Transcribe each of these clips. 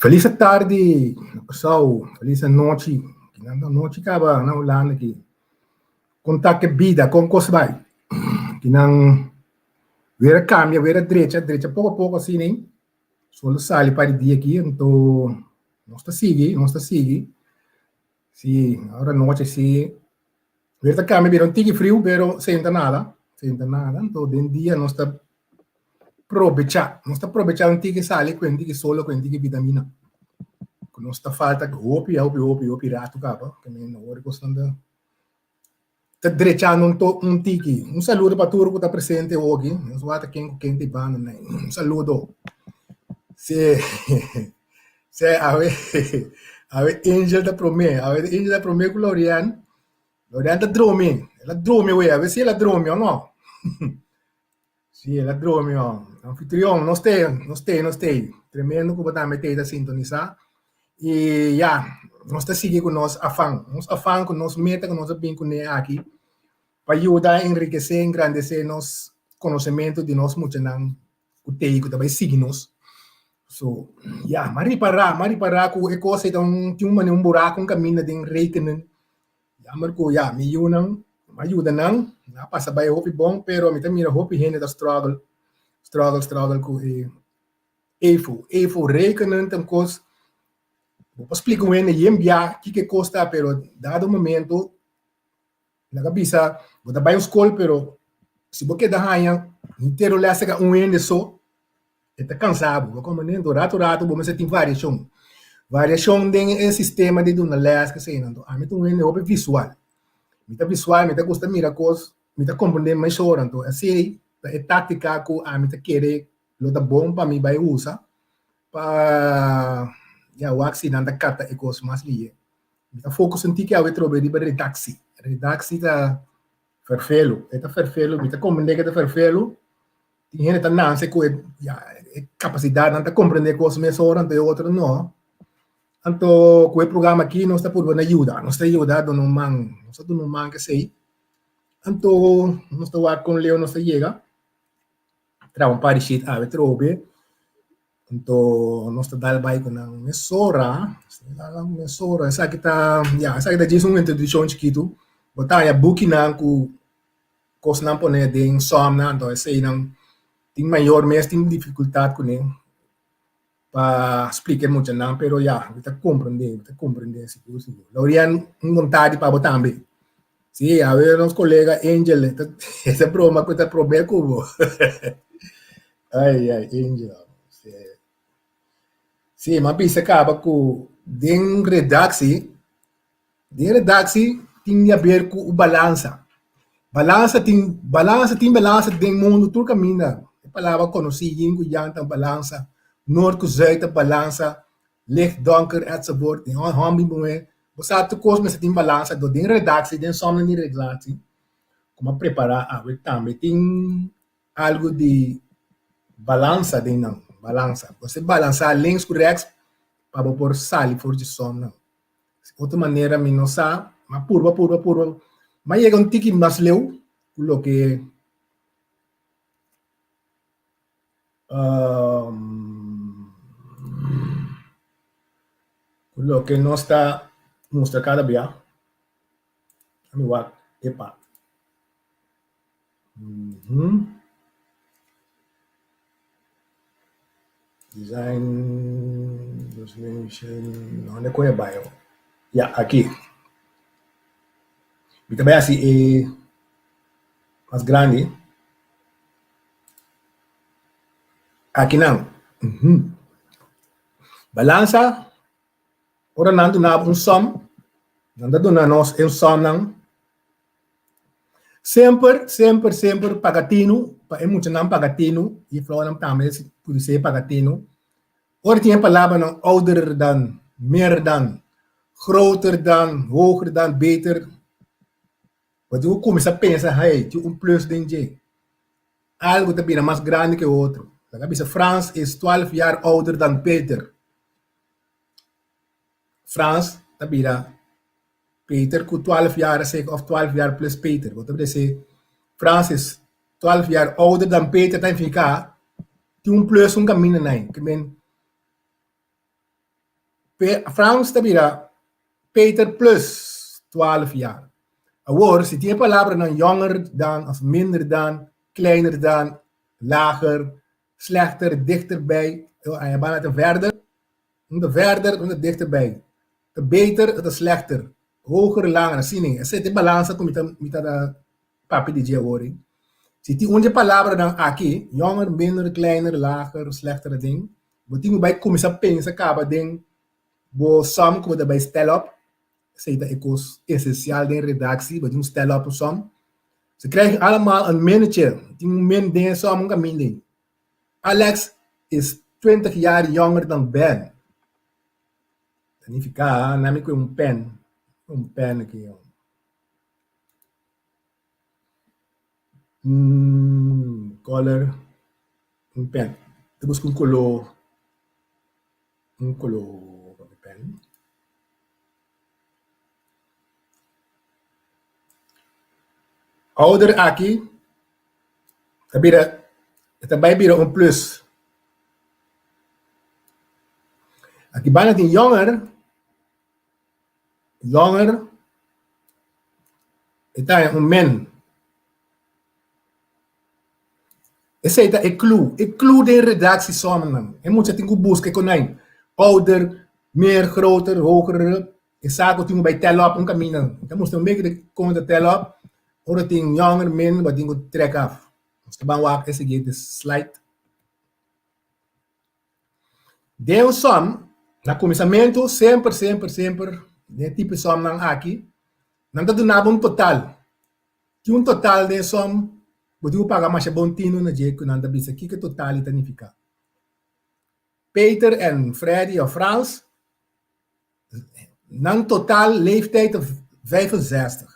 Felis tardi Kòrsou, felis anochi, kinan ta anochi kaba na Hulanda aki. Kon ta ke bida, kon kos bai? Kinan weer a kambia, weer a drecha, drecha poko poko asina ei. Sol a sali pa di dia aki, anto nos ta sigui, nos ta sigui. Si, ora anochi si weer ta kambia bira un tiki friu, pero sin ta nada, sin ta nada. Anto den dia nos ta Probechá. Nos ta probechá un tiki sali ku un tiki solo ku un tiki vitamina. Ku nos ta falta hopi, hopi, hopi, hopi ratu kaba. Ke men ora kosnan ta ta drechando un to un tiki. Un saludo pa tur ku ta presente hoki. Nos wak ta ken ku ken ta e banda nan. Un saludo. Si, si awe awe Angel ta promé. Awe Angel ta promé ku Lorian. Lorian ta drumi. El a drumi wea. A ver si el a drumi o no. Sí, el a dromi oh. Anfitrion, nos te, nos te, nos te. Tremendo ku bo tambe te ta sintonisá. I ya, nos ta sigui ku nos afan. Nos afan ku nos meta ku nos a bin kuné aki pa yuda enrikesé, engrandesé nos konosementu di nos muchanan ku te ku ta bai sigui nos. So, ya, m'a ripará, m'a ripará ku e kos ei ta un, tin un manera un buraku, un kaminda den rekenen. Jammer ku ya, mi yunan, mi a yuda nan, nan a pasa bai hopi bon, pero mi ta mira hopi hende ta struggle, struggle, struggle ku e EFO. EFO rekenen ta un kos, bo por splika un hende yen bia kiko e kos ta, pero dado momento nan a bisa bo ta bai un skol, pero si bo keda haña henter un lès seka un hende so, E ta kansa bo, bo komo nento ratu ratu bo mester tin variashon. Variashon den e sistema di duna lès kesei nan. Ami ta un hende hopi visual. Mi ta visual, mi ta gusta mira kos, mi ta komprende meshor. Anto esei ta e taktika ku ami ta kere lo ta bon pa mi bai usa pa ya wak si nan ta kapta e kos mas lihe. Mi ta focus un tiki awe trobe riba redaksi. Redaksi ta ferfelu, e ta ferfelu, mi ta komprende ke ta ferfelu. Tin hende ta nase ku e ya e kapasidatnan ta komprendé kos mesora, anto e otro no. Anto ku e programa aki nos ta purba na yuda, nos ta yuda duna un man, nos ta duna un man k'esei. Anto nos ta wak kon leu nos ta yega, traha un par di shit awe trobe, anto nos ta dal bai ku nan mesora, nos ta dal bai mesora. Esaki ta ya esaki ta djis un introdukshon chikitu, bo ta haña bukinan ku Kosnan pone den sòmnan, anto eseinan tin mayor mes tin difikultat kuné pa splika e muchanan, pero ya, mi ta komprendé, mi ta komprendé sigur sigur. Lorian, un bontadi pa bo tambe. Sí, awe nos kolega Angel e ta e ta broma ku e ta promé ku bo. Ai, ai, Angel. Sí, sí, mi a bisa kaba ku den redaksi Den redactie tin di haber cu u balansa. Balansa tin balansa tin balansa den mundo tur caminda. E palabra conoci yin cu yang ta balansa, noord cu zuid ta balansa, licht, donker etzovoort. Den homber y muher bo sa tur cos mester tin balansa. Dor den redactie den somnan di redactie como a prepara awe tambe tin algo di balansa den nan, balansa. Bo mester balansa links cu rechts pa bo por sali for di somnan. Otro manera mi no sa, ma purba, purba, purba. Ma yega un tiki mas leu ku loke ku loke nos ta mustra kada bia. Mi wak epa. Design Donde ku e bai? Ya, aki. Mi ta bai hasi e mas grandi. Akinan. Balansa, ora nan duna bo un sòm, nan ta duna nos e sòmnan. Semper, semper, semper paga tinu, pa e muchanan paga tinu, i e vrouwnan tambe pudi ser paga tinu. Ora tin e palabranan ouder dan, meer dan, groter dan, hoger dan, beter, bo tin ku kuminsá pensa, hey, tin un plus den dje. Algu ta bira mas grandi ku e otro. Nan a bisa Frans is twaalf jaar ouder dan Peter. Frans ta bira Peter ku twaalf jaar a sek of twaalf jaar plus Peter. Bo ta bisa Frans is twaalf jaar ouder dan Peter ta nifiká tin un plus un kaminda na ei. Ke men Frans ta bira Peter plus 12 jaar. Awor, si tin e palabranan jonger dan of minder dan, kleiner dan, lager, slechter, dichterbij, e banda ta verder, un ta verder, un ta dichterbij. Ta beter, ta slechter, hoger, langer, asina. Esei ta e balansa ku mi ta mi ta papia di dje awor. Si tin un di e palabranan aki, jonger, minder, kleiner, lager, slechter aden, bo tin ku bai kuminsá pensa kaba den bo som ku bo ta bai stel op. Esei ta e kos esensial den redaksie, bo tin ku stel op un som. Ze krijgen allemaal een minnetje, tin un min den e som un kaminda ei. Alex is 20 jaar jonger dan Ben. Ta nifiká nan mi kue un pen, un pen aki. Color, un pen. Ta buska un color, un color pa mi pen. Ouder aki ta bira, e ta bai bira un plus. Aki banda tin jonger, jonger e ta haña un min. Esei ta e clue, e clue den redactie somnan. E mucha tin cu busca e konijn. Ouder, meer, groter, hoger, e sa cu tin cu bay tel op un caminda. Ta mustra un beetje de con ta tel op. Ora tin jonger, minder, bo tin cu trek af. Nos ta ban wak e siguiente slide. Den un som, na cuminsamentu, semper, semper, semper, den e tipo somnan aki, nan ta duna bo un total. Tin un total den e som, bo tin ku paga masha bon tinu na dje ku nan ta bisa kiko e total i ta nifiká. Peter en Freddy òf Frans, nan total leeftijd ta 65.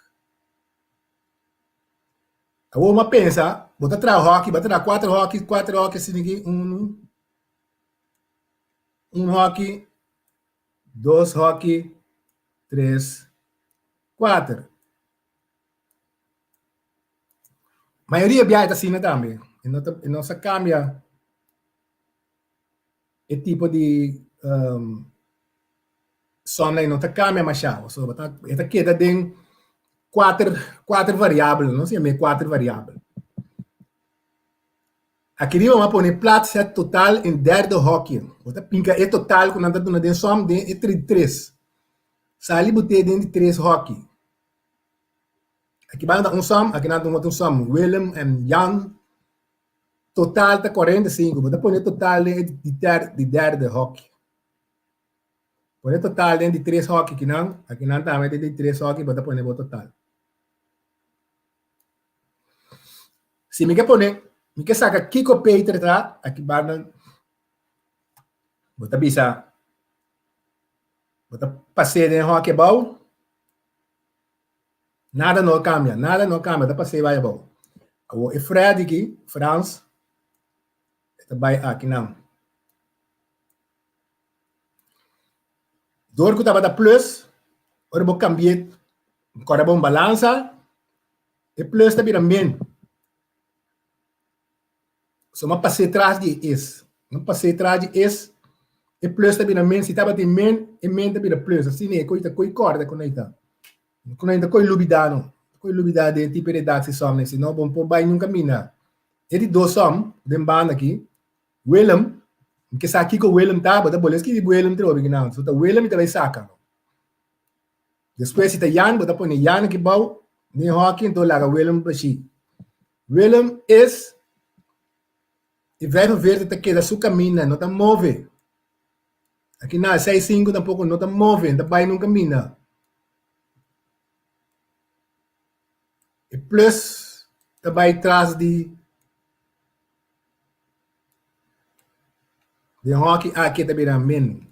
Awor bo a pensa, bo ta traha hòki, bo ta traha kuater hòki, kuater hòki asina aki, unu, un hòki, dos hòki, tres, kuater. Mayoria biaha ta asina tambe. E no ta e no sa cambia e tipo di somnan e no ta cambia masha. Pasobra ta e ta keda den kuater kuater variabel, nos yama e kuater variabel. Aki riba bo a pone plaats het totaal in derde hokje. Bo ta pinka e total ku nan ta duna den som den e 33. Sali bo te den di tres hoki. Aki banda ta un som, aki nan ta un otro som. Willem en Jan. Total ta 45. Bo ta pone total den e di ter, di derde hoki. Pone total den di tres hoki kinan. Aki nan tambe den di tres hoki bo ta pone bo total. Si mi ke pone, mi ke saka kiko Peter ta, aki banda bo ta bisa Bo ta pas'é den hoki abou, nada no a kambia, nada no a kambia, ta pas'é bai abou. Awor e Freddy aki, Frans, e ta bai akinan. Dor ku tabata plus, ora bo kambi'é, kòrda bo un balansa, e plus ta bira min. So m'a pas'é tras di e es. M'a pas'é tras di es, e plus ta bira min. Si tabatin min, e min ta bira plus. Asina e koe ta koe kòrda ku nan ta. Ku nan ta koe lubidá no. Koe lubidá den tipo e redaksie sòm nei, sino bo no por bai nunka mina. E di dos sòm den banda aki, Willem, mi ke sa kiko Willem ta, bo ta bolbe skibi Willem trobe kinan. So ta Willem mi ta bai saka. Despues si ta Jan, bo ta pone Jan aki bou den hòki, enton laga Willem bashí. Willem is e 45 ta keda su kaminda, no ta move. Aki na 65 tampoko no ta move, no ta bai nun kaminda. E plus ta bai tras di den hòki aki ta bira min.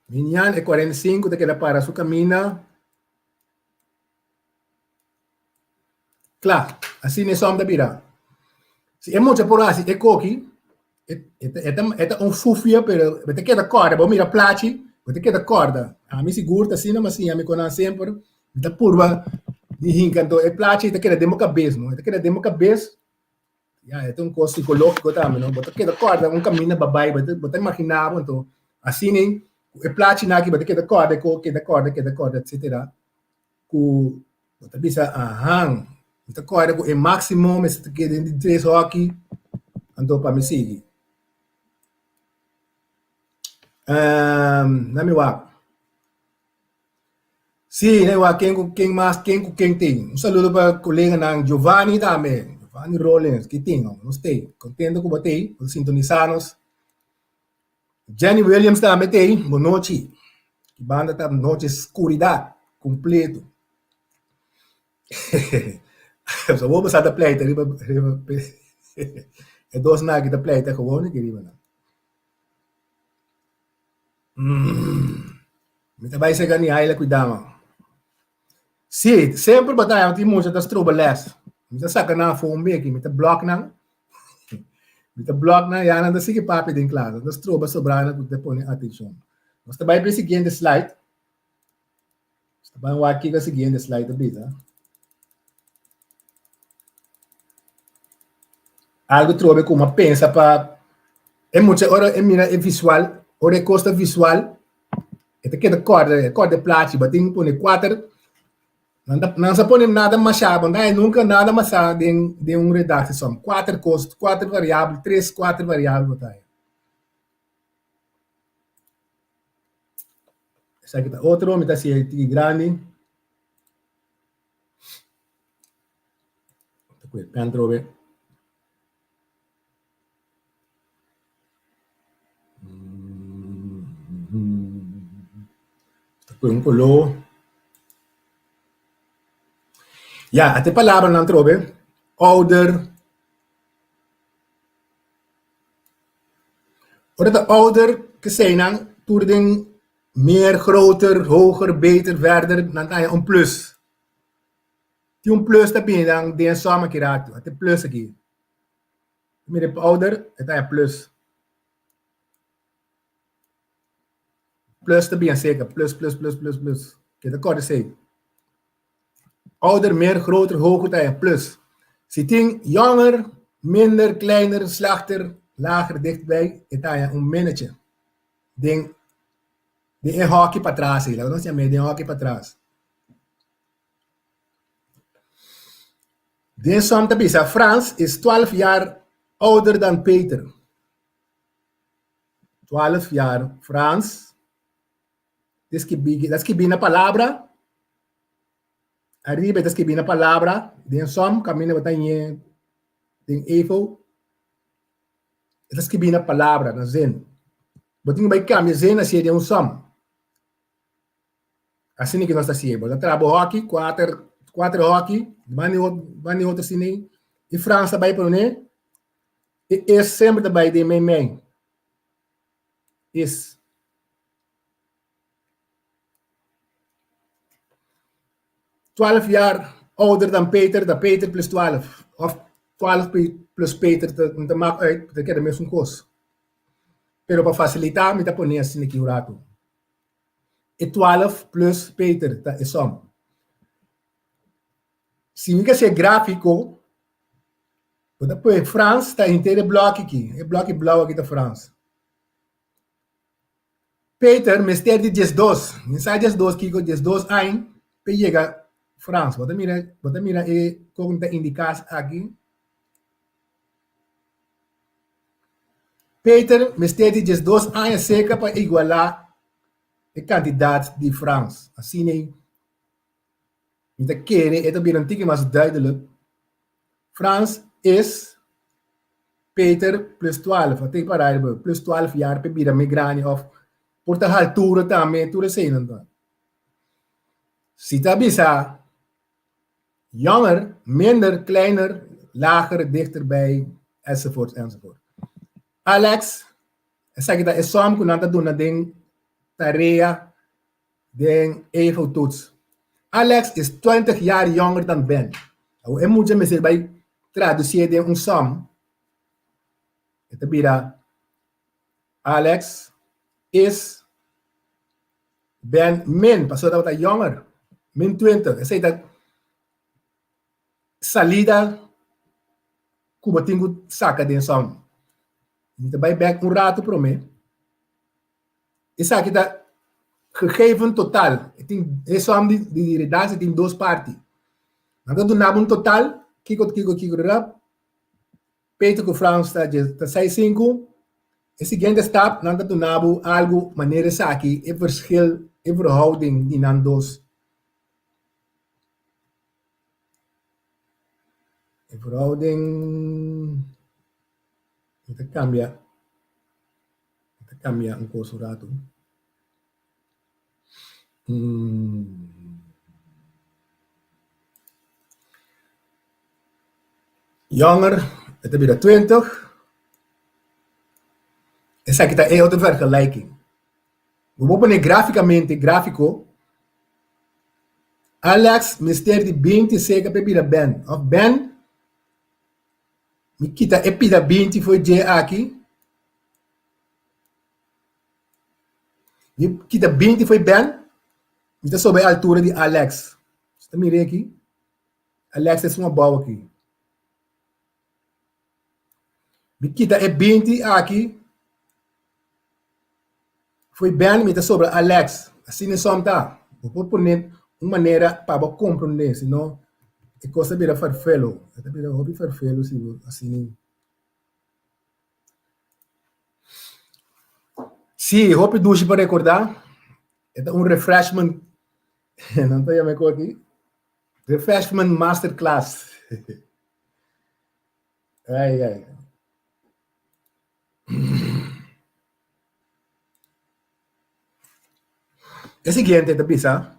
Minian e 45 ta keda para su kaminda. Kla, asina e sòm ta bira. Si e mucha por hasi e koki, e, e, e, ta, e ta un fufia, pero e ta keda kòrda. Bo mira plachi, bo ta keda kòrda. Ami sigur ta asina, mi a siña mi konan semper. Mi ta purba di hinka, anto e plachi ta keda den bo kabes, no? E ta keda den bo kabes. Ya, e ta un kos sikológiko tambe, no? Bo ta keda kòrda un kaminda bo a bai, bo ta imaginá bo anto asina ei ku e plachinan aki bo ta keda kòrda e kos, keda kòrda, keda kòrda, etsetera, ku bo ta bisa, ahan, mi ta kòrda ku e máksimo mester ta keda den di tres hòki, anto pa mi sigui. Na mi wak. Sí, na mi wak ken ku ken mas, ken ku ken tin. Un saludo pa koleganan Giovanni tambe, Giovanni Rollins, ki tin? Nos t'ei. Kontento ku bo t'ei, bo ta sintonisá nos. Jenny Williams tambe t'ei, bo nochi. Ki banda ta nochi skuridat kompleto. So bo sa ta pleita riba riba e dos nan aki ta pleita gewoon aki riba nan. Mi ta bai sega Nihaila ku dama. Sí, semper bo ta haña tin mucha ta stroba les. Mi ta saka nan afó un beki, mi ta blòk nan. Mi ta blòk nan, ya nan ta sigui papia den klas. Nan ta stroba sobrá nan ku ta pone atenshon. Nos ta bai pa e siguiente slide. Nos ta bai wak kiko e siguiente slide ta bisa. Algu trobe ku mi a pensa pa e mucha ora e mira e visual, ora e kos ta visual, e ta keda kòrda, e kòrda e plachi, bo tin ku pone kuater, nan ta nan sa pone nada mashá, bo no ta haña nunka nada mashá den den un redactiesom, kuater kos, kuater variabel, tres, kuater variabel bo ta haña. Esaki ta otro, mi ta hasié tiki grandi. Ta kue pen atrobe. Ta kue un koló. Ya, ata e palabranan atrobe. Ouder. Ora ta ouder keseinan tur den meer, groter, hoger, beter, verder, nan ta haña un plus. Tin un plus ta bini dan den e sòm aki ratu. Ata e plus aki. Mira e ouder, e ta haña plus. Plus ta bini aserka, plus, plus, plus, plus, plus. Ke ta kòrda esei. Ouder, meer, groter, hoger ta haña plus. Si tin jonger, minder, kleiner, slechter, lager, dichtbij, e ta haña un minnetje. Den den e hòki patras ei, laga nos yam'é den e hòki patras. Den som ta bisa, Frans is twaalf jaar ouder dan Peter. Twaalf jaar Frans ta skibí, ta skibí na palabra, ariba e ta skibí na palabra, den som kaminda bo ta ñe den efo, e ta skibí na palabra, na zin. Bo tin ku bai kambia zin hasié den un som. Asina ki nos ta hasié. Bo ta traha bo hòki, kuater, kuater hòki, banda di otro, banda di otro asina ei, i Frans ta bai pone, i es semper ta bai den meimei. Is. Twaalf jaar ouder dan Peter, ta Peter plus twaalf. Of twaalf plus Peter, ta, no ta maak uit, ta keda mesun kos. Pero pa fasilitá mi ta pone asina aki un ratu. E twaalf plus Peter ta e som. Si mi ke hasié gráfiko, bo ta pone Frans ta henter e blòki aki, e blòki blou aki ta Frans. Peter mester di diesdos, mi sa diesdos kiko, diesdos añ pa e yega Frans. Bo ta mira, bo ta mira e kon ta indiká aki. Peter mester di diesdos aña serka pa igualá e kantidat di Frans. Asina ei mi ta kere e ta bira un tiki mas duidelik. Frans is Peter plus twaalf, a tin para riba plus twaalf jaar pa e bira mi grandi òf por ta haltura tambe, tur eseinan ta. Si ta bisa jonger, minder, kleiner, lager, dichterbij, enzovoort, enzovoort. Alex, esaki ta e som ku nan ta duna den tarea den evo-toets. Alex is twintig jaar jonger dan Ben. Awor e mucha mester bai traducié den un som. E ta bira Alex is Ben min, pasobra tabata jonger, min twintig. Esei ta salida. ku bo tin ku saka den som. Mi ta bai bek un ratu promé. Esaki ta gegeven total. E tin e som di di redaksi tin dos parti. Nan ta duna bo un total, kiko kiko kiko rap. Peter ku Frans ta dje ta sai sinku. E siguiente stap nan ta duna bo algu manera esaki, e verschil, e verhouding di nan dos. E verhouding mi ta cambia mi ta cambia un cos un rato. Jonger e ta bira twintig. Esaki ta e otro vergelijking. Bo por pone graficamente, grafico, Alex mester di binti seka pa e bira Ben. Of Ben, mi kita e pida binti for dje aki. Mi kita binti for Ben, mi ta soba e altura di Alex. Bo ta mira aki? Alex ta esun abou aki. Mi kita e binti aki Fo'i Ben mi ta sobra Alex. Asina e som ta. Bo por pone un manera pa bo comprende, si no e cos ta bira ferfelo. E ta bira hopi ferfelo si bo asina. Si, hopi dushi pa recorda. E ta un refreshment, nan ta yama e cos aki, refreshment masterclass. Ai, ai. E siguiente ta bisa,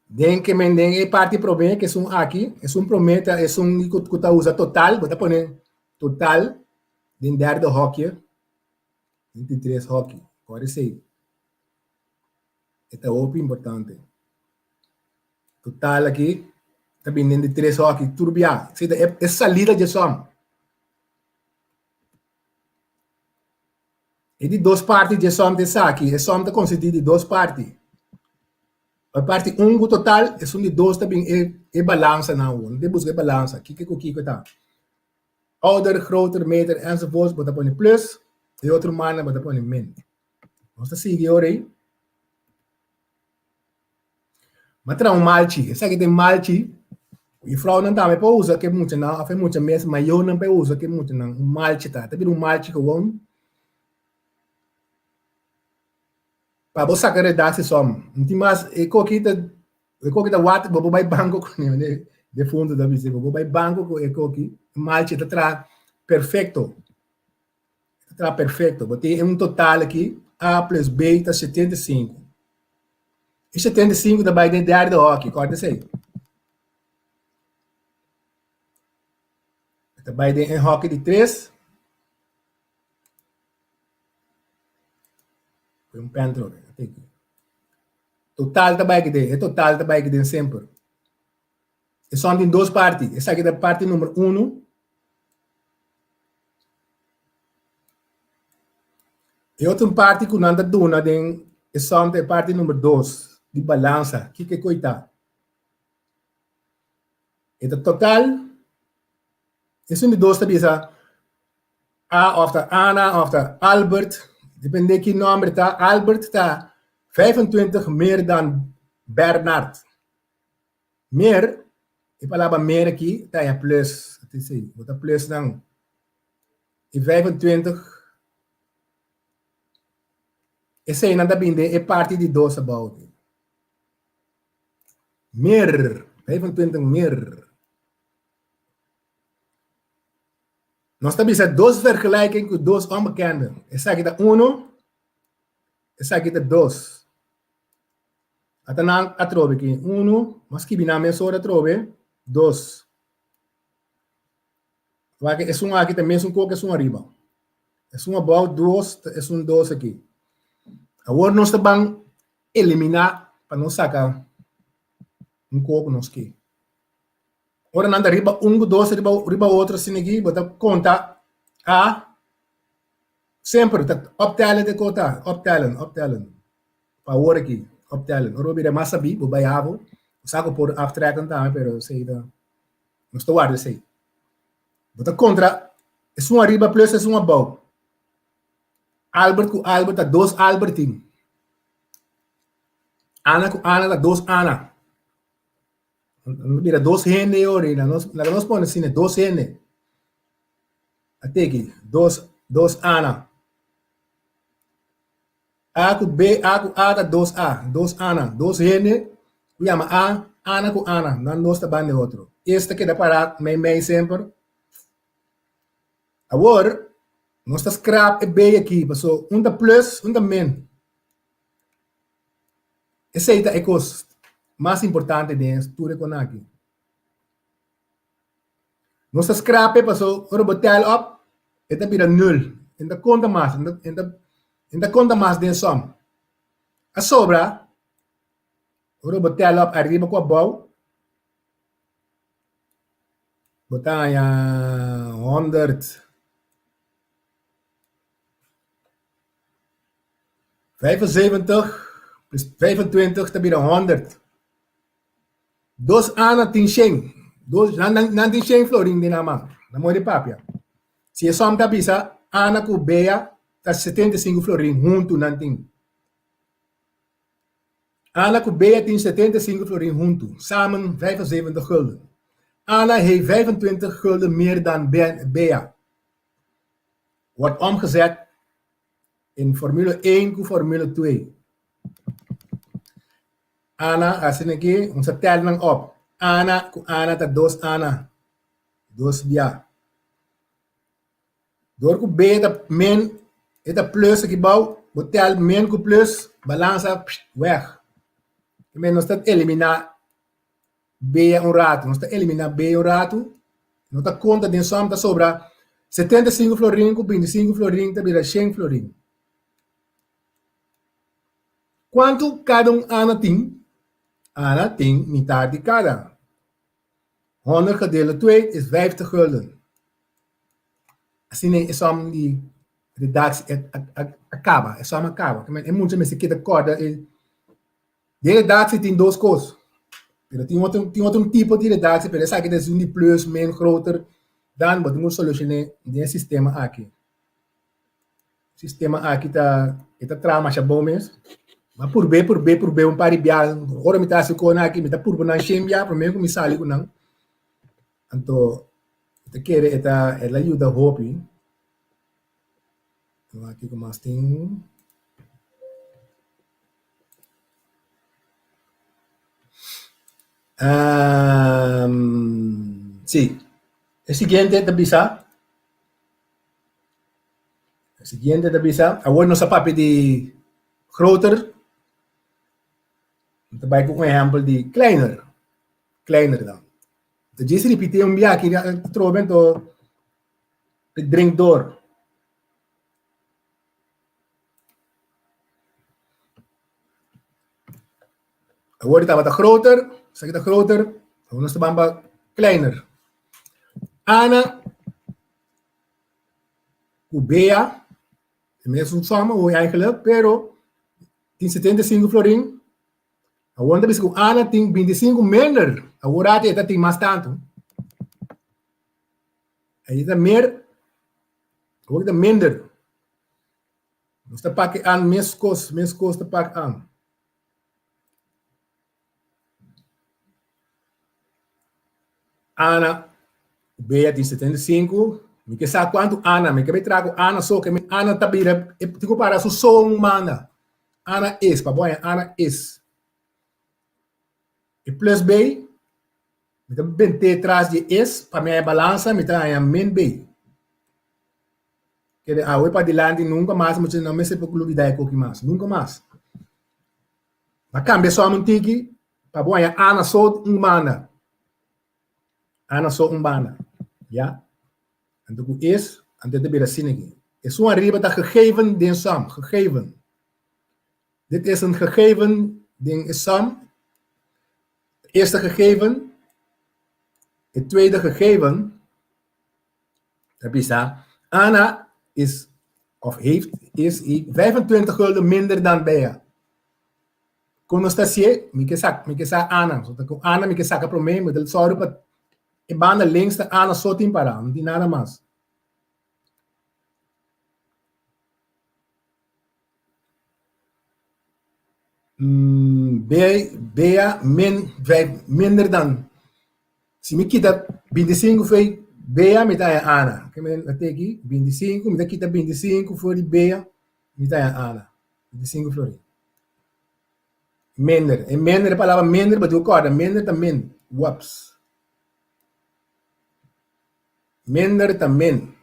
Den ke men den e parti promé ke esun aki, esun promé ta esun ku ta usa total, bo ta pone total den derde hokje, den di tres hokje, ora esei e ta hopi importante. Total aki ta bini den di tres hokje tur bia, esei ta e salida dje som. E di dos parti dje som ta esaki. E som ta konsistí di dos parti. E parti un ku total, esun di dos ta bin e e balansa nan awor. Nan ta buska e balansa, kiko ku kiko ta. Ouder, groter, meter enzovoorts, bo ta pone plus, e otro mannan bo ta pone min. Nos ta sigui ora ei. M'a traha un malchi. Esaki ta e malchi ku e vrouwnan tambe por usa ku e muchanan òf e mucha mes mayornan por usa ku e muchanan. Un malchi ta. Ta bira un malchi gewoon pa bo saka redactie som. No tin mas e koki ta e koki ta wak bo por bai banko kuné. Defuntu ta bisa bo por bai banko ku e koki. E malchi ta traha perfecto. Ta traha perfecto. Bo tin un total aki A plus B ta 75. E 75 ta bai den derde hoki, kòrda esei. E ta bai den e hoki di tres. Poi un pen trobe. Total ta bai den, e total ta bai den semper. E son tin dos parti. Esaki ta parti number uno. E otro parti ku nan ta duna den e som ta e parti number dos di balansa. Kiko e koi ta? E ta total. Esun di dos ta bisa A of ta Ana of ta Albert, depende ki nomber ta. Albert ta 25 meer dan Bernard. Meer, e palabra meer aki ta haña plus, bo ta plus nan e 25, eseinan ta bin den e parti di dos abou aki. Meer, 25 meer. Nos ta bisa dos vergelijking ku dos onbekenden. Esaki ta uno, esaki ta dos. Ata nan atrobe ki unu, mas skibi nan mesora atrobe, dos. Wak esun aki ta mesun kos ku esun ariba. Esun abou dos ta esun dos aki. Awor nos ta ban eliminá pa nos saka un kos ku nos ke. Ora nan ta riba un ku dos riba riba otro asina aki, bo ta konta a semper ta optellen te kota, optellen, optellen. Pa awor aki, optellen. Ora bo bira mas sabí, bo bai havo, bo sa ku por aftrekken tambe, pero esei ta. Nos ta warda esei. Bo ta kontra esun ariba plus esun abou. Albert ku Albert ta dos Albertin. Ana ku Ana ta dos Ana. Nos bira dos hende ora i nos laga nos pone asina dos hende. A teki dos dos Ana. A ku B, A ku A ta dos A, dos Ana, dos hende ku yama A, Ana ku Ana, nan dos ta banda e otro. Es ta keda pará meimei semper. Awor, nos ta skrap e B aki, paso un ta plus, un ta min. Esei ta e kos mas importante den tur e kona aki. Nos ta skrap e paso ora bo tel op e ta bira nul, e no ta konta mas, e no ta konta mas den som. A sobra ora bo tel op ariba ku abou bo ta haña 175 plus 25 ta bira 100. Dos ana tin shen. Dos, nan, nan, nan tin shen florin den nan man. Nan moe di papia. Si e som ta bisa Ana ku Bea ta 75 florin huntu nan tin. Ana ku Bea tin 75 florin huntu, samen 75 gulden. Ana heeft 25 gulden meer dan Bea. Wordt omgezet in formule 1 ku formule 2. Ana, asina aki, nos a tel nan op. Ana ku Ana ta dos Ana, dos bia. Dor ku B ta min, e ta plus aki bou, bo tel min ku plus, balansa weg. Tambe nos ta eliminá B un ratu, nos ta eliminá B un ratu, no ta konta den som, ta sobra 75 florin ku 25 florin ta bira 100 florin. Kuantu kada un Ana tin? Ana tin mitar di kada. Honderd gedeeld twee is vijftig gulden. Asina e som di redactie a kaba, e som a kaba. E mucha mester keda kòrda e Den redactie tin dos kos. Pero tin otro tin otro tipo di redactie, pero esaki ta esun di plus, min, groter dan bo tin ku solushoné den e sistema aki. Sistema aki ta e ta traha masha bon mes. Mi a purb'é purb'é purb'é un par di biaha. Ora mi ta hasi kos aki mi ta purba nan shen biaha promé ku mi sali ku nan. Anto mi ta kere e ta el a yuda hopi. Wak kiko mas tin. Si, e siguiente ta bisa. E siguiente ta bisa, awor nos a papia di groter, nos ta bai ku un ehèmpel di kleiner, kleiner dan. Ta djis ripití un bia aki atrobe anto e drink door. Awor tabata groter, esaki ta groter, awor nos ta ban pa kleiner. Ana ku Bea, e mesun sòm awor eigenlijk, pero tin 75 florin. Awor ta bisa ku Ana tin 25 minder, awor ati e ta tin mas tantu. Ahí ta mer, awor ta minder. Nos ta pak aan meskos, meskos ta pak aan. Ana, Bea tin 75, mi ke sa kuantu Ana, mi ke bai traha ku Ana so, ke mi Ana ta bira, e tin ku para su so un manda. Ana is, pa bo haña Ana is. E plus B, mi ta bent'é tras di e is, pa mi haña balansa, mi ta haña min B. Kere awe padilanti nunka mas mucha no mester por lubida e koki mas, nunka mas. Ba kambia sòm un tiki pa bo haña Ana so un banda. Ana so un banda. Ya. Anto ku es, anto e ta bira asina aki. Esun ariba ta gegeven den sòm, gegeven. Dit is een gegeven den e sòm. Eerste gegeven. E tweede gegeven Ta bisa, Ana is, of heeft, is i 25 gulden minder dan Bea. Kon nos ta hasié? Mi ke sa, mi ke sa Ana. So ta ku Ana mi ke saka promé, mi ta sòru pa. E banda links ta Ana so tin pará, no tin nada mas. Bea, Bea min vijf, minder dan. Si mi kita 25 for Bea, mi ta haña Ana. Ke men a teki 25, mi ta kita 25 for di Bea, mi ta haña Ana. 25 florin. Minder. E minder, e palabra minder, bo tin ku kòrda, minder ta min. Whoops. Minder ta min.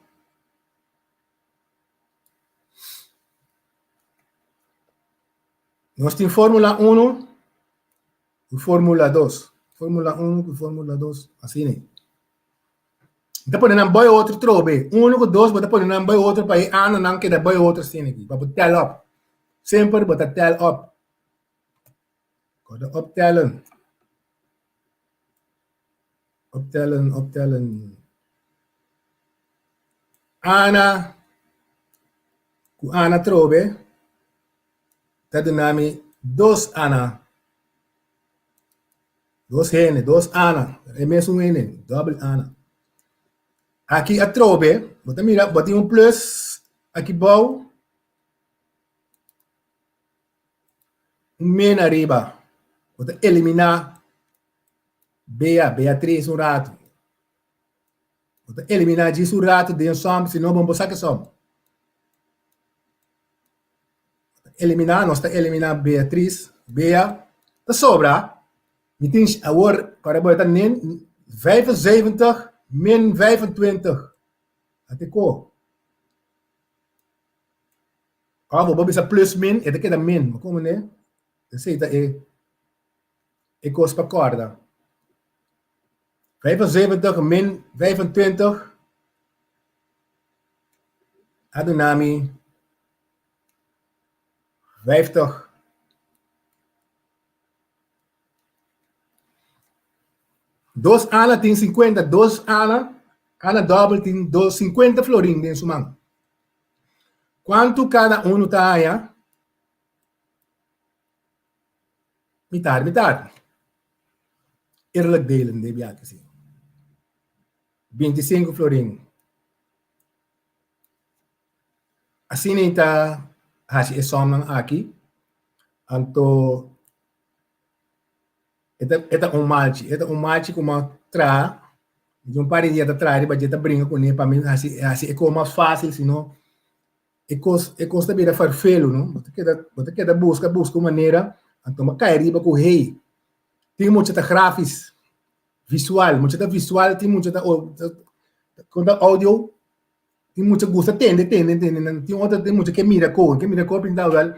Nos tin Fórmula Uno i Fórmula Dos. Fórmula Uno ku Fórmula Dos, asina ei. Bo ta pone nan bai otro trobe. Uno ku dos bo ta pone nan bai otro pa e ananan keda bai otro asina aki, pa bo tel op. Semper bo ta tel op. Kòrda optellen. Optellen, optellen. Ana ku Ana trobe ta duna mi dos Ana. Dos hende, dos Ana. E mesun hende, dòbel Ana. Aki atrobe, bo ta mira, bo tin un plus aki bou, un min ariba. Bo ta eliminá Bea, Beatriz un ratu. Bo ta eliminá djis un ratu den sòm, si no bo no por saka e sòm. Eliminá, nos ta eliminá Beatriz, Bea, ta sobra, mi tin awor, kòrda bo e ta nen 75 min 25, ate ko. Òf bo por bisa plus min, e ta keda min, bo komprendé? Esei ta e e kos pa kòrda. 75 min 25 a duna mi 50. Dos Ana tin 50, dos Ana, Ana dòbel tin dos 50 florin den su man. Kuantu kada unu ta haña? Mitar, mitar. Eerlijk delen den biaha si. 25 florin. Asina e ta haci e somnan aki, anto e ta e ta un malchi, e ta un malchi ku mi a traha, di un par di dia ta traha riba dje ta bringa kuné pa mi haci haci e kos mas fácil, sino e kos e kos ta bira farfelu no, bo ta keda bo ta keda buska buska un manera, anto mi a kai riba ku hey, tin mucha ta grafis, visual, mucha ta visual, tin mucha ta kon ta audio, tin mucha gusta tende tende tende, nan tin otro tin mucha ke mira ko, ke mira ko pinta wèl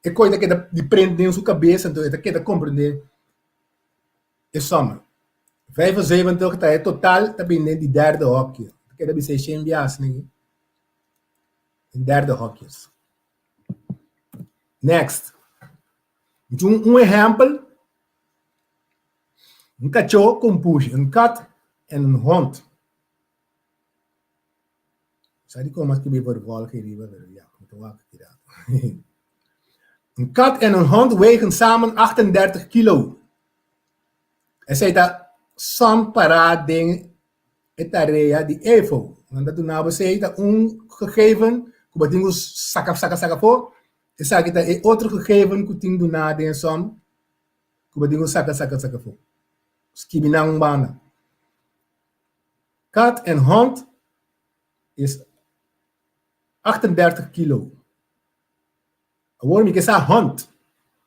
e kos ta keda di prent den su kabes anto e ta keda komprende e sòm. 75 ta e total ta bini den di derde hòkje, ta keda bisa e shen bias negi. Den derde hòkjes. Next. Un un ehèmpel. Un kachó ku un pushi, un kat en un hond. Sa di kon mas skibi vervolg hiriba, pero ya, mi ta wak kira. Un kat en un hond wegen samen 38 kilo. Esei ta som pará den e tarea di EFO. Nan ta duna bo esei ta un gegeven ku bo tin ku saka saka saka afó. Esaki ta e otro gegeven ku tin duná den e som ku bo tin ku saka saka saka afó. Skibi nan un banda. Kat en hond is 38 kilo. Awor mi ke sa hond.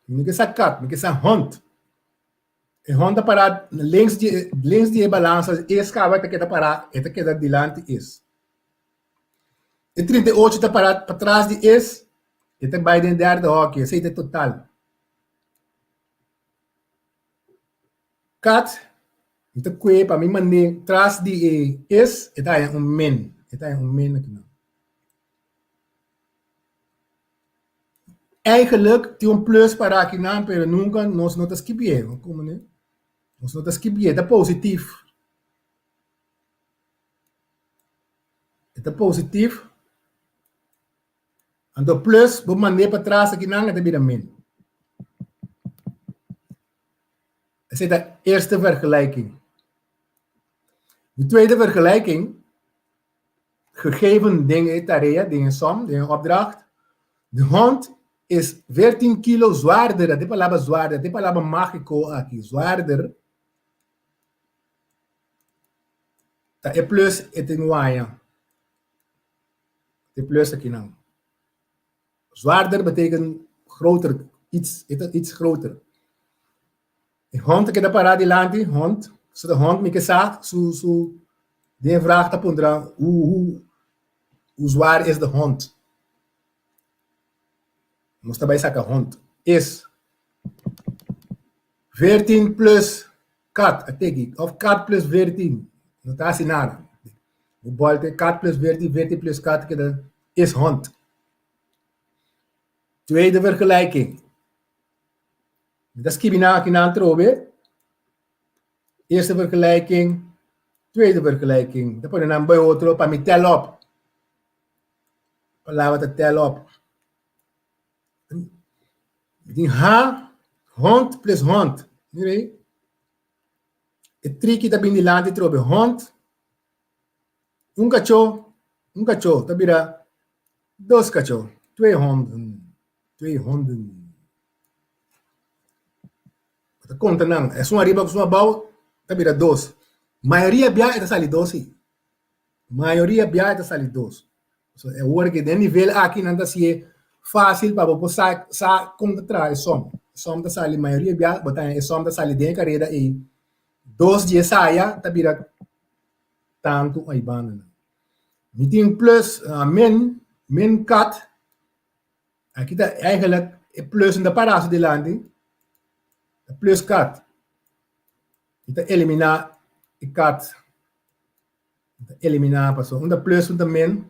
Mi no ke sa kat, mi ke sa hond. E hond ta pará links di e links di e balansa es kaba ta keda pará, e ta keda dilanti es. E 38 ta pará patras di es, e ta bai den derde hòki, esei ta e total. Kat, mi ta kue pa mi mand'é tras di e es, e ta haña un min, e ta haña un min akinan. Eigenlijk tin un plus para akinan, pero nunka nos no ta skibié, komo ne? Nos no ta skibié, ta positif. E ta positif. Anto plus bo mand'é patras akinan, e ta bira min. Esei ta eerste vergelijking. De tweede vergelijking, gegeven den e tarea, den e som, den e opdracht. De hond is 14 kilo zwaarder, e palabra zwaarder, e palabra mágiko aki, zwaarder. Ta e plus e tin waya. E plus aki nan. Zwaarder betekent groter, iets, iets groter. E hond ta keda pará dilanti, hond, so de hond mi ke sa su su den vraag ta puntra hoe hoe hoe zwaar is de hond. Nos ta bai saka hond. Is 14 plus kat, a teki, of kat plus 14, no ta hasi nada. Bo bolte kat plus 14, 14 plus kat keda is hond. Tweede vergelijking. Mi ta skibi nan aki nan trobe. Eerste vergelijking, tweede vergelijking. Mi ta pone nan bij otro pa mi tel op. Palabra ta tel op. Mi tin ha, hond plus hond. Mira ei. E triki ta bin dilanti trobe. Hond, un kachó, un kachó ta bira dos kachó. Twee honden, twee honden. Bo ta konta nan, esun ariba ku esun abou ta bira dos. Mayoria bia e ta sali dos si. Mayoria bia e ta sali dos. So e ora ke den nivel aki nan ta hasié fásil pa bo por sa sa kon ta traha e som. E som ta sali mayoria bia bo ta haña e som ta sali den e kareda ei dos di esaya ta bira tantu aibandanan. Mi tin plus min min kat Aki ta eigenlijk e plus no ta para su dilanti, ta plus kat. I ta eliminá e kat. Ta eliminá paso un ta plus un ta min.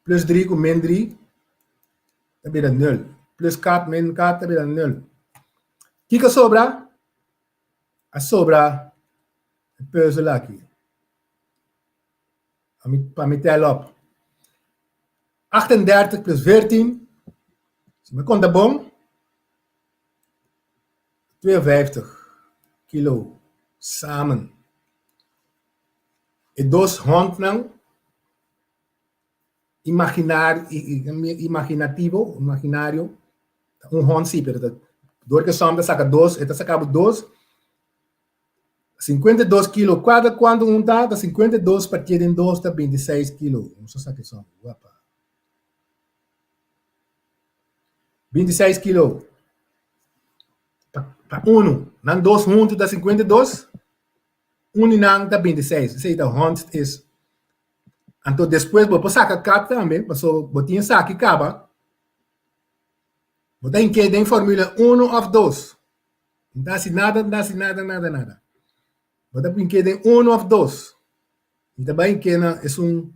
Plus dri ku min dri ta bira nul. Plus kat min kat ta bira nul. Kiko sobra? A sobra e pùzel aki. Pa mi tel op. 38 plus 14, si mi konta bon, 52 kilo samen. E dos hondnan imaginar, imaginativo, imaginario, un hond si, pero ta, dor ke som ta saka dos, e ta saka bo dos, 52 kilo kada kuantu un ta ta 52 partié den dos ta 26 kilo. Nos a saka esun. Wapa. 26 kilo pa, pa unu. Nan dos huntu ta 52, un di nan ta 26. Esei ta hond is. Anto despues bo por saka kat tambe, paso bo tin esaki kaba. Bo ta hink'é den formule unu òf dos. N ta hasi nada, n ta hasi nada, nada, nada. Bo ta pink'é den unu òf dos. Mi ta bai hink'é na esun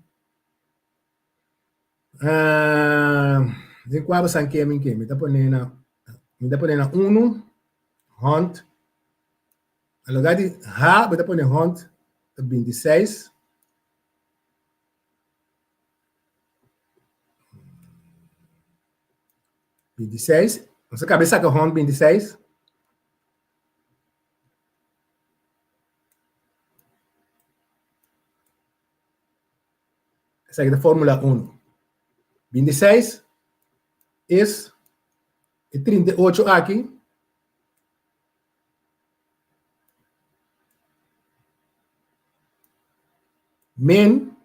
den kua bo sa hink'é mi hink'é. Mi ta pone na, mi ta pone na unu, hònt. Na lugá di ha, bo ta pone hònt, ta bintiseis. 26. Nos a kaba e saka hond 26. Esaki ta Formula 1. 26 is e 38 aki. Min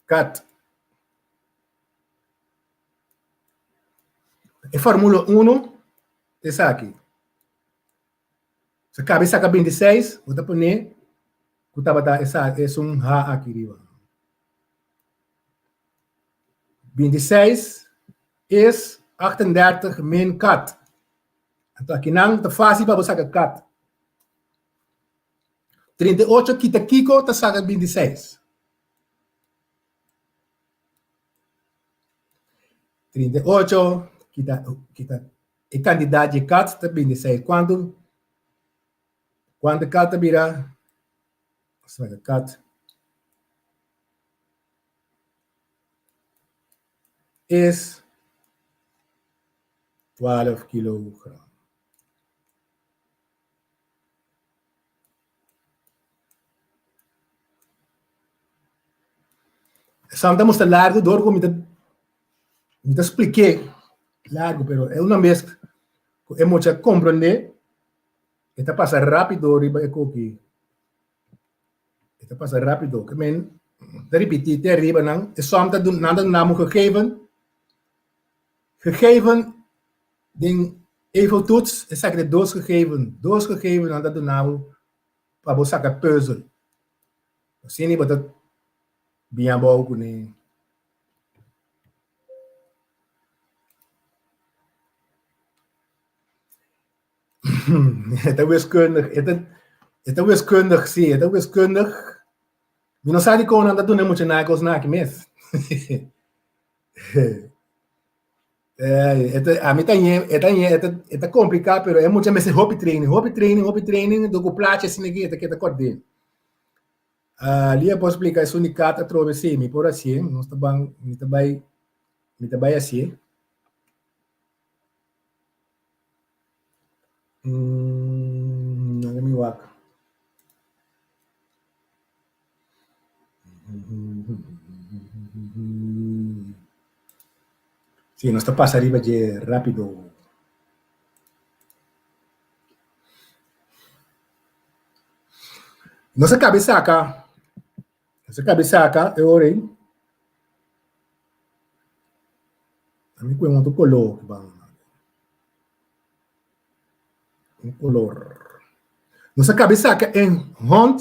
Kat. E Formula 1 ta esaki. Sa kabe saka 26, bo ta pone ku tabata esa esun H aki riba. 26 is 38 min kat. Anto akinan ta fásil pa bo saka kat. 38 kita kiko ta saka 26. 38 kita kita e kantidat di kat ta 26. Kuantu kuantu kat ta bira? Saka kat. Is 12 kilogram. Esnan ta mustra largu dor ku mi ta mi ta splik'é largu pero e una bes ku e mucha komprondé e ta pasa rápido riba e koki. E ta pasa rápido. Ke men ta ripití te ariba nan e sòm ta duna nan ta duna bo gegeven gegeven den evo-toets esaki ta dos gegeven dos gegeven nan ta duna bo pa bo saka pùzel. Asina bo ta bin abou kuné. E ta wiskundig, e ta e ta wiskundig, sí, e ta wiskundig. Mi no sa dikon nan ta duna e muchanan e kosnan aki mes. E ta ami ta ñe e ta ñe e ta e ta kompliká pero e mucha mester hopi training, hopi training, hopi training dor ku plachi asina aki e ta keda kòrd'é. Lia por splika esun di kat atrobe sí, mi por hasié, nos ta ban mi ta bai mi ta bai hasié. Laga mi wak. Sí, nos ta pasa riba dje rápido. Nos a kabe saka, nos a kabe saka e ora ei. Ami ku un otro kolor ki ban. Un kolor. Nos a kabe saka e hond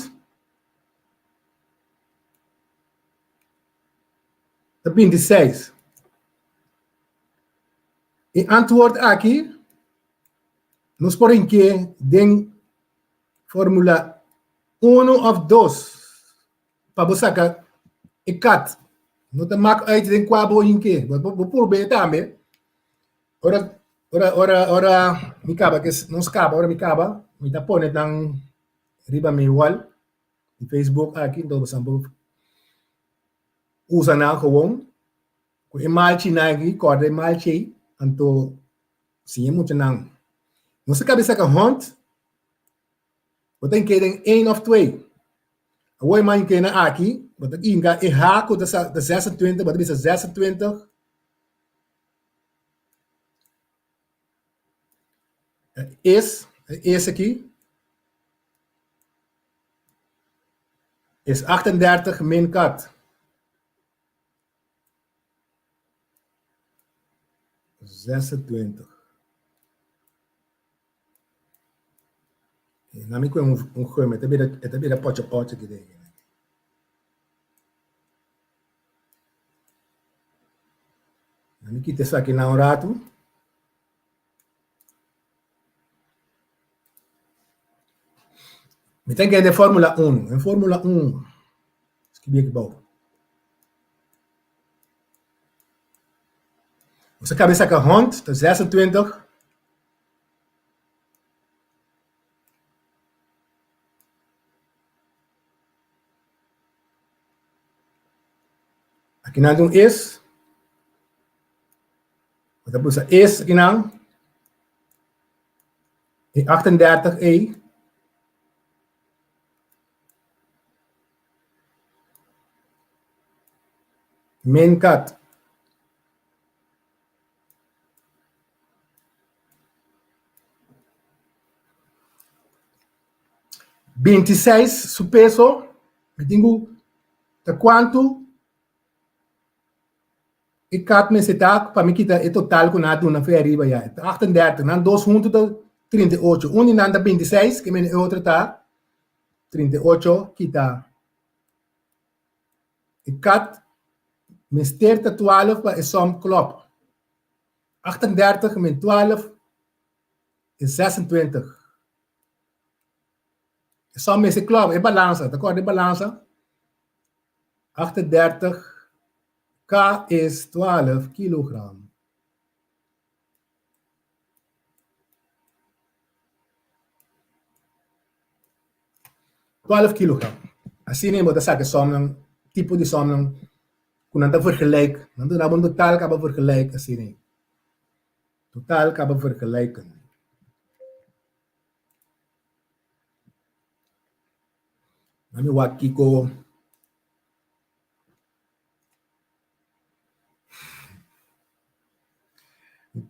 ta 26. E antwoord aki nos por hinke den formula 1 of 2 pa bo saka e kat. No ta mak uit den kua bo hinke. Bo, bo purbe tambe. Ora, ora, ora, ora mi kaba, ke nos kaba, ora mi kaba, mi ta pone nan riba mi wall di Facebook aki, enton boso por usa nan gewoon. Ku e malchi nan aki, kòrda e malchi ei, anto siña muchanan. Nos a kaba di saka hònt, bo ta hinka den één òf twee. Awor e man hinka nan aki, bo ta hinka e ha ku ta 26, bo ta bisa 26 es, es aki, es 38 min kat. 26. Na mi kue un gum, e ta bira, e ta bira pocho pocho aki den. Na mi kita esaki na un ratu. Mi ta kende Formula 1. En Formula 1, skibi aki bou. Nos a kaba di saka hond, ta 26. Aki nan tin un is. Bo ta pusa is akinan. E 38 ei. Min kat. 26 su peso. Mi tin ku ta kuantu E kat mester ta pa mi kita e total ku nan a duna for ariba ya. Ta 38. Nan dos huntu ta 38. Un di nan ta 26, ke mende e otro ta 38 kita. E kat mester ta 12 pa e som klop. 38 min 12 is 26. E som mester klop, e balansa. Ta kòrda e balansa? 38 K is 12 kilogram. 12 kilogram. Asina bo ta saka somnan, tipo di somnan ku nan ta vergelijk. Nan ta duna bo un total kaba vergelijk asina. Total kaba vergelijken. Nan mi wak kiko.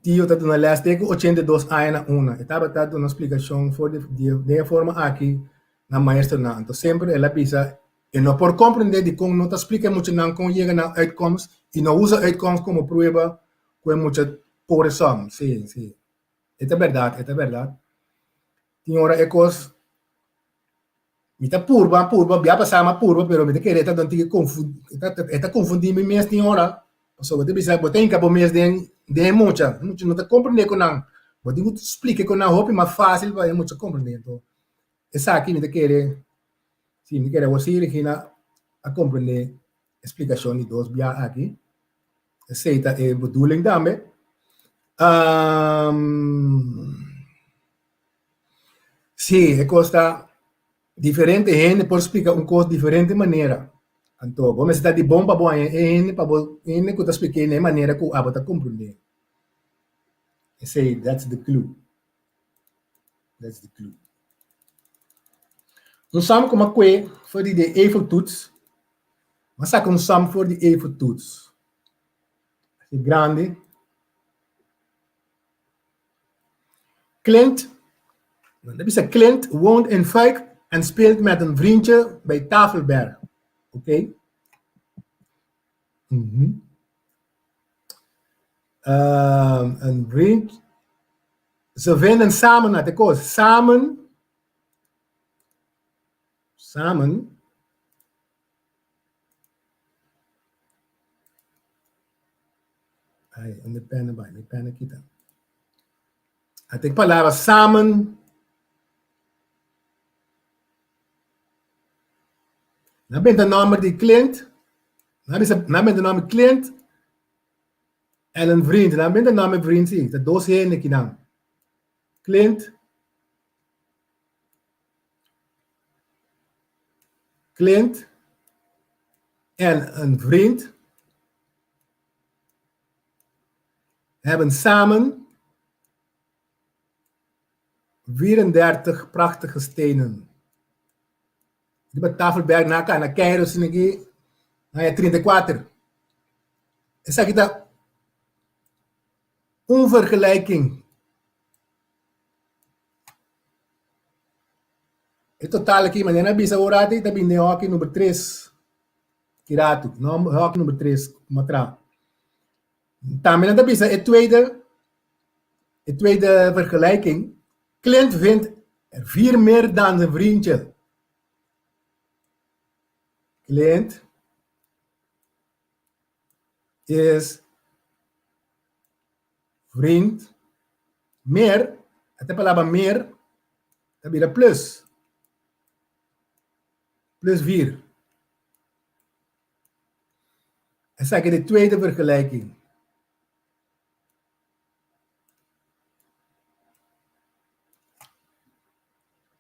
tio ta duna les te ku 82 aña na una. E tabata duna splikashon for di den e forma aki na maestronan. Anto semper el a bisa e no por komprendé dikon no ta splika e muchanan kon yega na uitkomst i no usa uitkomst komo prueba ku e mucha por e som. Sí, sí. E ta bèrdat, e ta bèrdat. Tin ora e kos Mi ta purba, purba, bia pasá mi a purba, pero mi ta kere e ta don tiki e ta konfundí mi mes tin ora, pasobra bo ta bisa bo ta hinka bo mes den den e mucha, e mucha no ta komprendé ku nan, bo tin ku splika ku nan hopi mas fásil pa e mucha komprendé. Anto esaki mi ta kere, si mi ta kere awor si Regina a komprendé e splikashon di dos bia aki, esei ta e bedoeling tambe. Sí, e kos ta diferente hende por splika un kos diferente manera. Anto bo mester ta di bon pa bo haña e hende pa bo hende ku ta splik'é na e manera ku abo ta komprendé. Esei, that's the clue. That's the clue. Un som ku mi a kue for di de Eifeltoets. Mi a saka un som for di Eifeltoets. Así grandi. Clint, dan ta bisa Clint woont in Fuik en speelt met een vriendje bij Tafelberg. Oké. Mm -hmm. Um, een vriend. Ze vinden samen, dat ik samen, samen Ai, unda e pena bai? Mi pena kita. A tem palabra samen. Na benta nomber di client. Na bisa, na benta nomber client en een vriend. Na benta nomber vriend, sí. Ta dos hende kinan. Client. Clint en een vriend hebben samen 34 prachtige stenen. Riba Tafelberg na ka na Cairo sinigi na 34. Esaki ta un vergelijking. E total aki, manera a bisa ora ati, ta bini den hoki number 3. Kiratu, no, hoki number 3, kuma tra. Tambe nan ta bisa e tweede, e tweede vergelijking. Clint vindt er vier meer dan zijn vriendje. Clint is vriend meer, e palabra meer ta bira plus. Plus vier. Esaki de tweede vergelijking.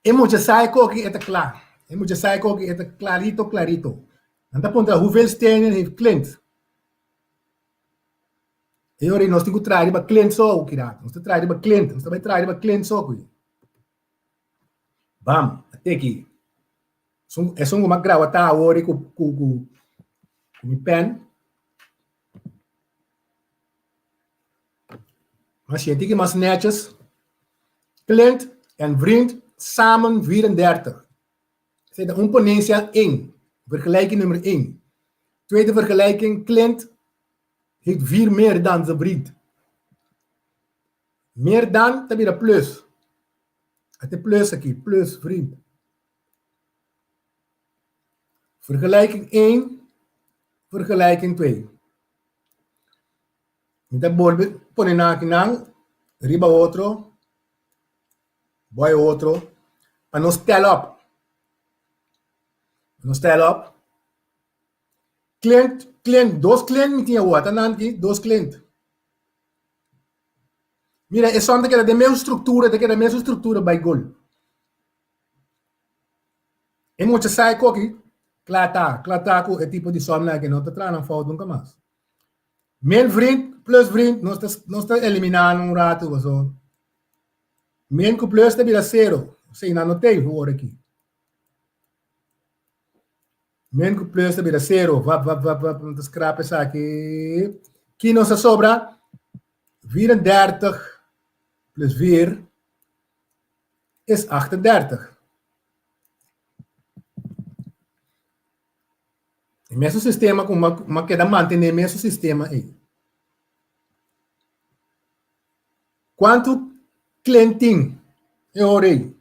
E mucha sa koki e ta kla. E mucha sa koki e ta clarito, clarito. Nan ta puntra hoeveel stenen heeft Clint? E ora nos tin ku traha riba Clint so kira. Nos ta traha riba Clint. Nos ta bai traha riba Clint so kui. Bam, a teki. Esun, esun ku m'a graba ta awor ku, ku, ku, ku mi pen. Mas sienti ki mas netjes. Clint en vriend samen 34. Esei ta un ponencia 1. Vergelijking nummer 1. Tweede vergelijking, Clint heeft vier meer dan zijn vriend. Meer dan ta bira plus. Ate plus aki, plus vriend. Vergelijking 1, vergelijking 2. Mi ta bolbe pone nan aki nan riba otro, boy otro, pa nos tel op. Nos tel op. Clint, clint, dos clint mi tin awor, ata nan aki, dos clint. Mira, e son ta keda den mesun struktura, ta keda mesun struktura bai gol. E mucha sa e koki, kla ta, kla ta ku e tipo di somnan aki no ta traha nan fout nunka mas. Min vriend plus vriend, nos ta, nos ta eliminá nan un ratu paso. Min ku plus ta bira sero, osea nan no tei for aki. Min ku plus ta bira sero, vap, vap, vap, vap, nan ta skrap esaki. Ki nos a sobra? 34 plus 4 is 38. E mesun sistema ku m'a keda mantené e mesun sistema ei. Kuantu klient tin e ora ei?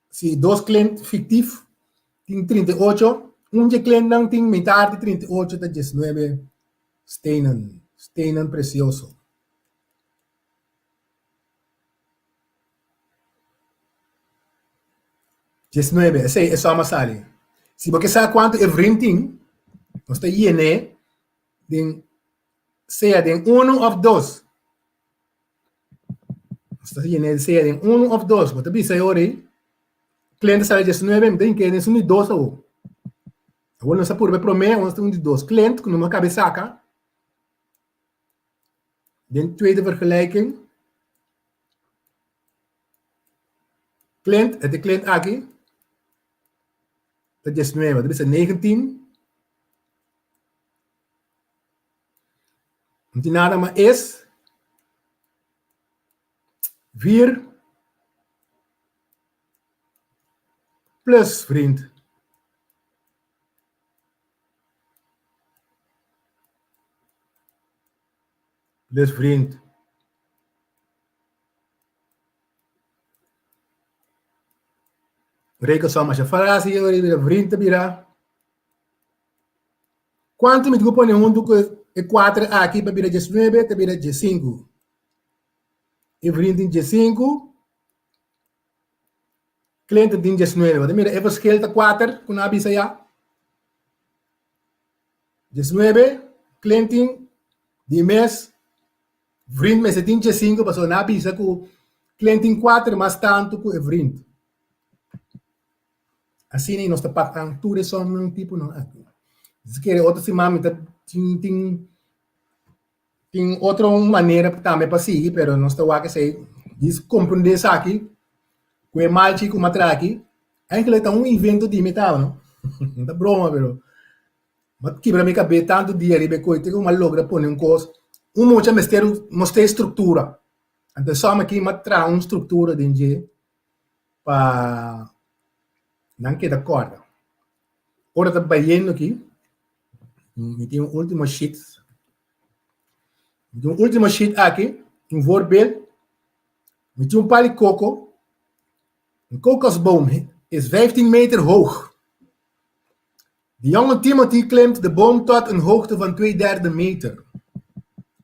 Si dos klient fiktif tin 38, un dje klientnan tin mitar di 38 ta 19 stenen, stenen presioso. 19, esei e sòm a sali. Si bo ke sa kuantu e vriend tin, nos ta yen'é den sea den unu òf dos. Nos ta yen'é sea den unu òf dos. Bo ta bisa e ora ei, kliente sali 19, mi ta hink'é den esun di dos awor. Awor nos a purba e promé, awor nos ta un di dos. Kliente ku no a kabe saka den tweede vergelijking. Clint, e ta Clint aki, ta 19, ta bisa 19. No tin nada mas es 4 plus vriend. Plus vriend. Rekensom masha fácil, yo riba vriend ta bira. Kuantu mi tin ku pone huntu ku e kuater aki pa bira 19 ta bira 15. E vriend tin 15, cliente tin 19. Bo ta mira e verschil ta kuater ku nan a bisa ya. 19, cliente tin di mes Vriend mester tin djesinku pasobra nan a bisa ku Clint tin kuater mas tantu ku e vriend. Asina i nos ta pak an tur e sòmnan tiponan aki. Si kere otro siman mi ta tin tin tin otro manera tambe pa sigui pero nos ta wak esei dis komprondé esaki ku e malchi ku matraki eigenlijk ta un invento di mi tabata no no ta broma pero M'a kibra mi kabes tantu dia riba e kos te ku m'a logra pone un kos. Un mucha mester mester struktura. Anto esòm aki m'a traha un struktura den dje pa nan keda kòrda. Ora ta bayendo aki, mi tin un ultimo sheet. Mi tin un ultimo sheet aki, un voorbeeld. Mi tin un pal di koko. Un kokosboom is 15 meter hoog. De jonge Timothy klimt de boom tot een hoogte van twee derde meter.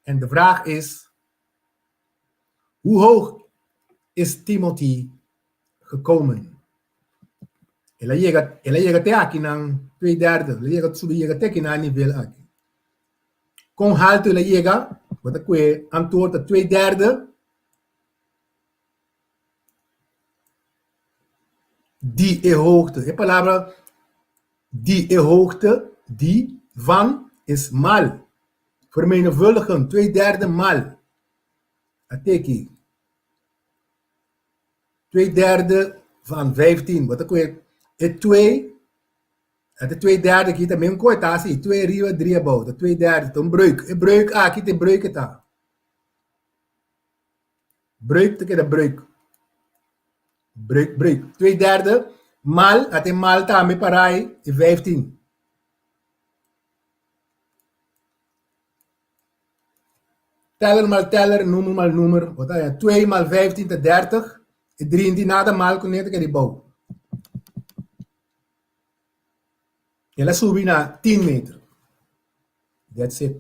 En de vraag is, hoe hoog is Timothy gekomen? El a yega, el a yega te aki nan twee derde, el a yega subi yega te aki nan nivel aki. Kon haltu el a yega? Bo ta kue antwoord ta twee derde Di e hoogte. E palabra di e hoogte, di, van, is mal. Vermenigvuldigen, twee derde mal. A teki. Twee derde van 15. Bo ta koe e twee, e twee derde aki ta men koe ta asi, twee riba, drie abou. Ta twee derde, ta un breuk. E breuk aki ta e breuk e ta. Breuk ta keda breuk. Breuk, breuk. Twee derde mal, at e mal tambe parai e 15. Teller mal teller, nummer mal nummer. Bo ta haña 2 mal 15 ta 30. E 3 nada mal kuné ta keda bou. El a subi na 10 meter. That's it.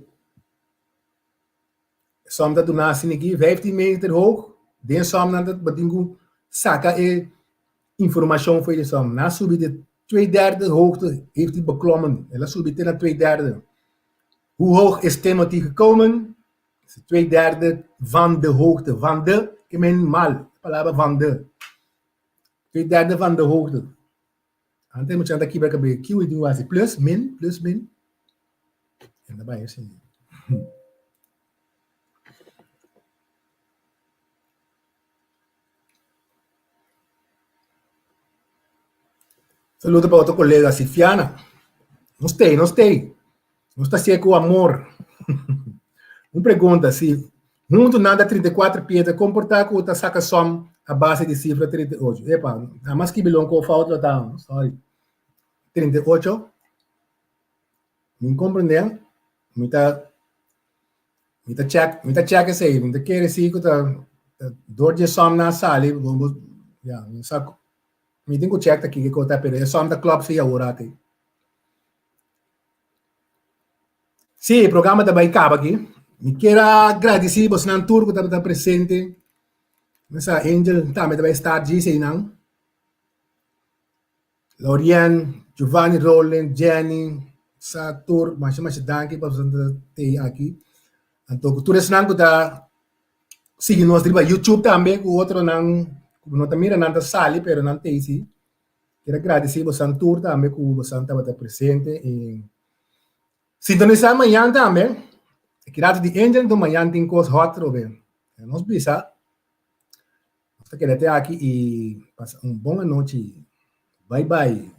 Som ta duna asina aki 15 meter hoog. Den som nan ta batin ku saka e informashon for di som. Nan a subi de twee derde hoogte heeft hij beklommen. El a subi te na twee derde. Hoe hoog is Timothy gekomen? Is twee derde van de hoogte. Van de, ke men mal. Palabra van de. Twee derde van de hoogte. Antes mucha ta kibra kabe. Kiu i tin wasi plus, min, plus, min. En ta bai asina. Saludo pa otro colega Sifiana. Nos stay, nos stay. Nos ta hacié cu amor. Un pregunta, si. Huntu nan ta 34 piedra. Kon por ta ku ta saka sòm a base di sifra 38? Epa, nada skibi lo un ko fout lo ta, sorry. 38. Mi komprendé, mi ta mi ta check, mi ta check esei, mi ta kere si ku ta dor di e sòm nan a sali, ya, mi sa mi tin ku check ta kiko ta, pero e sòm ta klòp si awor ati. Sí, e programa ta bai kaba aki. Mi kier a gradisí bosnan tur ku tabata presente. Mi sa Angel tambe ta bai start djis einan. Laurien, Giovanni Roland, Jenny, sa tur masha masha danki pa boso ta tei aki. Anto ku tur esnan ku ta sigui nos riba YouTube tambe ku otronan ku no ta mira nan ta sali pero nan tei si. Kier a gradisí bosan tur tambe ku bosan tabata presente i sintonisá mañan tambe. E kirato di Angel enton mañan tin kos hot trobe. Nos bisa nos ta keda te aki i pasa un bon anochi. Bai bai.